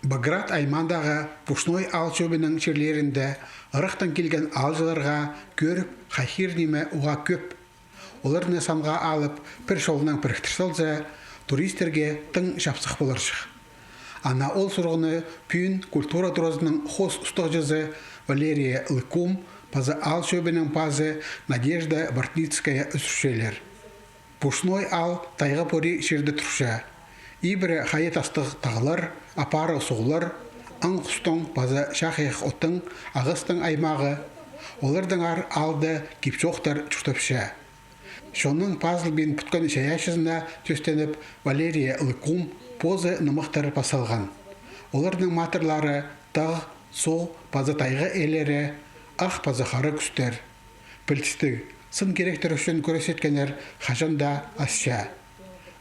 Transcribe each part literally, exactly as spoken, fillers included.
Баграт аймағындағы Пушной аал чӧбінің чирлерінде ырахтаң килген аалҷыларға кӧріп хайхир ниме уғаа кӧп. Оларны санға алып, пір чолнаң піріктір салза, туристерге тың чапсых поларҷых. Ана ол сурығны пӱӱн культура туразының хоос устағҷызы Валерия Лыкум паза аал чӧбінің пазы Надежда Бортницкая ӱзӱрчелер. Пушной аал тайға пори чирде турча. Ибіре хайа тастығ тағлар, апарығ суғлар, аң-хустың паза чахайах оттың, ағастың аймағы. Олардаңар аалда кип-чоохтар чуртапча. Чонның пазылбин пӱткен чайаачызына тӧстеніп, Валерия Лыкум позы нымахтар пас салған. Оларның матырлары тағ, суғ паза тайға ээлері, ах паза хара кӱстер. Пілдістіг, сын киректер ӱчӱн кӱресчеткеннер хаҷан даа асча.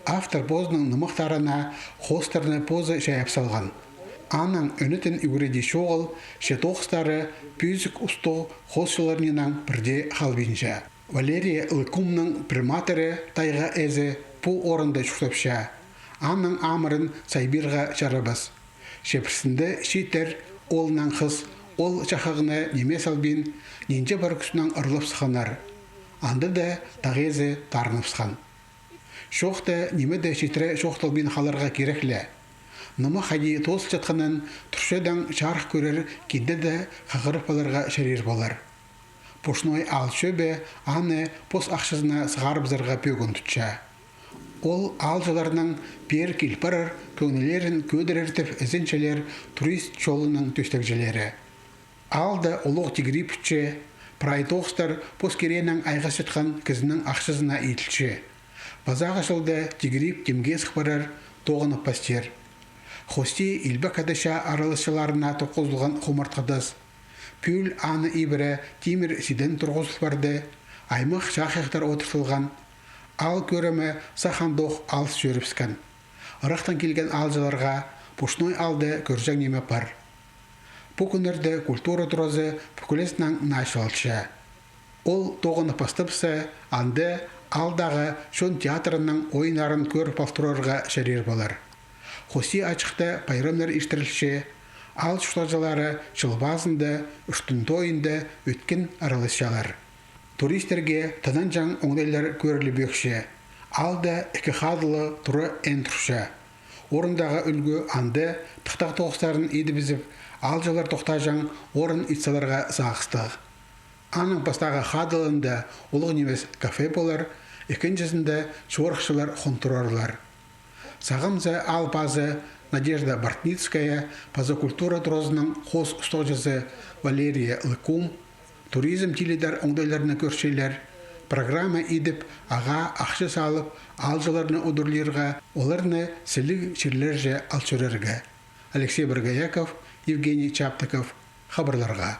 Автор позының нымахтарына хоостарны позы чайап салған. Аның ӧнетін ӱгредии чоғыл, че тоғыстары пӧзік устығ хоосчыларнынаң пірдее халбинча. Валерия Лыкумның пір матыры, тайға ээзі, пу орында чуртапча. Аның амырын сайбирға чарабас. Че пірсінде чииттер, оолнаң хыс, ол чахығны ниме салбин, нинҷе пар кӱстінең ырлап сыхханнар. Анда даа тағ ээзі тарынып сыххан. Чоохта ниме дее читіре чоохталбин халарға кирек ле. Нымах хайди тоозылчатханын турчадаң чарых кӧрер кинде дее хығырып аларға чарир полар. Пушной аал чӧбі аны пос ахчазына сығарыбызарға пӧгін тутча. Ол аалҷыларның пеер кил парар, кӧңнілерін кӧдірер тіп ізенчелер турист чолының тӧстегҷілері. Аалда улуғ тигіриб итче, прай тоғыстар пос киреенең айғасчатхан кізінің ахчазына иділче. Пазағы чылда тигіриб тимге сых парар, тоғынып пастир. Хости Илбек Хадача араласчыларына турғызылған хумартхы тас. Пӱӱл аны ибіре тимір сиден турғызыл парды, аймах чахайахтар одыртылған. Аал кӧрімі сах андох алыс чӧрібіскен. Ырахтаң килген аалҷыларға Пушной аалда кӧрҷең ниме пар. Пу кӱннерде культура туразы пӱкӱлезінең начылалча. Ол тоғынып пастапса, анда аалдағы чон театрының ойыннарын кӧріп ал турарға чарир полар. Хости ачыхта пайрамнар иртірілче, аал чуртағҷылары чыл пазында, Ӱртӱн тойында ӧткін араласчалар. Туристерге тынанҷаң оңдайлар кӧрілбеекче. Аалда ікі хадылығ тура ин турча. Орындағы ӱлгӱ анда тыхтағ тоғыстарын идібізіп, аалҷылар тохтаҷаң орын ит саларға сағыстығ. Аның пастағы хадылығында улуғ нимес кафе полар, ікінҷізінде чорыхчылар хон турарлар. Сағам за аал пазы Надежда Бортницкая паза культура туразының хоос устағҷызы Валерия Лыкум туризм тилідер оңдайларны кӧрчелер, программа идіп, ағаа ахча салып, аалҷыларны удурлирға, оларны сіліг чирлерҷе ал чӧрерге. Алексей Боргояков, Евгений Чаптыков, хабарларға.